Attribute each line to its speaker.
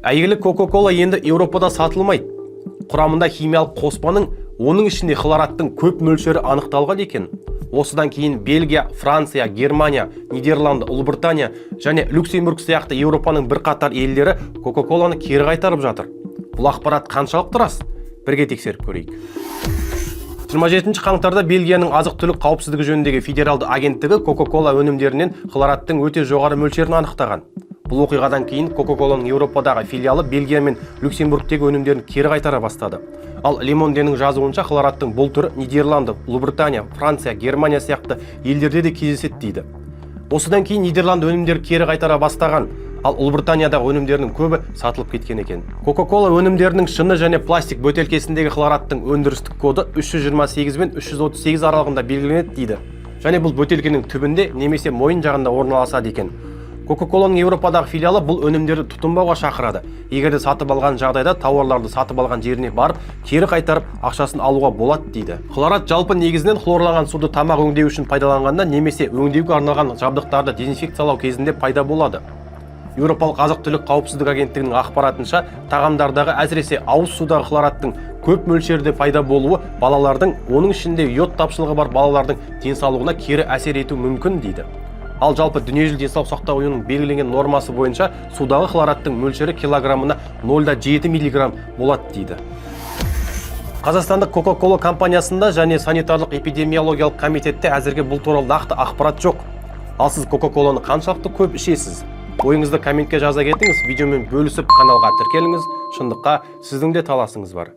Speaker 1: Әйгілі Кока-Кола енді Еуропада сатылмайды. Құрамында химиялық қоспаның, оның ішінде хлораттың көп мөлшері анықталған екен. Осыдан кейін Бельгия, Франция, Германия, Нидерланды, Ұлыбритания және Люксембург сияқты Еуропаның бірқатар елдері Кока-Коланы кері қайтарып жатыр. Бұл ақпарат қаншалықты рас? Бірге тексеріп көрейік. 27 қаңтарда Бельгияның азық-түлік қауіпсіздігі жөніндегі федералды агенттігі Кока-Кола өнімдерінен хлораттың өте жоғары мөлшерін анықтаған. Бұл оқиғадан кейін Кока-Коланың Еуропадағы филиалы Бельгия мен Люксембургтегі өнімдерін кері қайтара бастады. Ал Ле Монденің жазуынша, хлораттың бұл түрі Нидерланды, Ұлыбритания, Франция, Германия сияқты елдерде де кездеседі дейді. Осыдан кейін Нидерланд өнімдері кері қайтара бастаған, ал Ұлыбританиядағы өнімдерінің көбі сатылып кеткен екен. Кока-Кола өнімдерінің шыны және пластик бөтелкесіндегі хлораттың өндірістік коды 328 пен 338 аралығында белгіленеді дейді. Және бұл бөтелкенің түбінде немесе мойын жағында орналасады екен. Кока-Коланың Еуропадағы филиалы бұл өнімдерді тұтынбауға шақырады. Егер де сатып алған жағдайда, тауарларды сатып алған жеріне барып, кері қайтарып, ақшасын алуға болады дейді. Хлорат жалпы негізінен хлорланған суды тамақ өңдеу үшін пайдаланғанда немесе өңдеуге арналған жабдықтарды дезинфекциялау кезінде пайда болады. Еуропалық азық-түлік қауіпсіздік агенттігінің ақпаратынша, тағамдардағы, әсіресе ауыз судағы хлораттың көп мөлшерде пайда болуы балалардың, оның ішінде йод тапшылығы бар балалардың денсаулығына кері әсер етуі мүмкін дейді. Ал жалпы, Дүниежүзілік денсаулық сақтау ұйымының белгіленген нормасы бойынша судағы хлораттың мөлшері килограммына 0,7 миллиграмм болады дейді. Қазақстандық Кока-Кола компаниясында және санитарлық эпидемиологиялық комитетте әзірге бұл туралы нақты ақпарат жоқ. Ал сіз Кока-Коланы қаншалықты көп ішесіз? Ойыңызды комментке жаза кетіңіз, видеомен бөлісіп, каналға тіркеліңіз. Шындыққа сіздің де таласыңыз бар.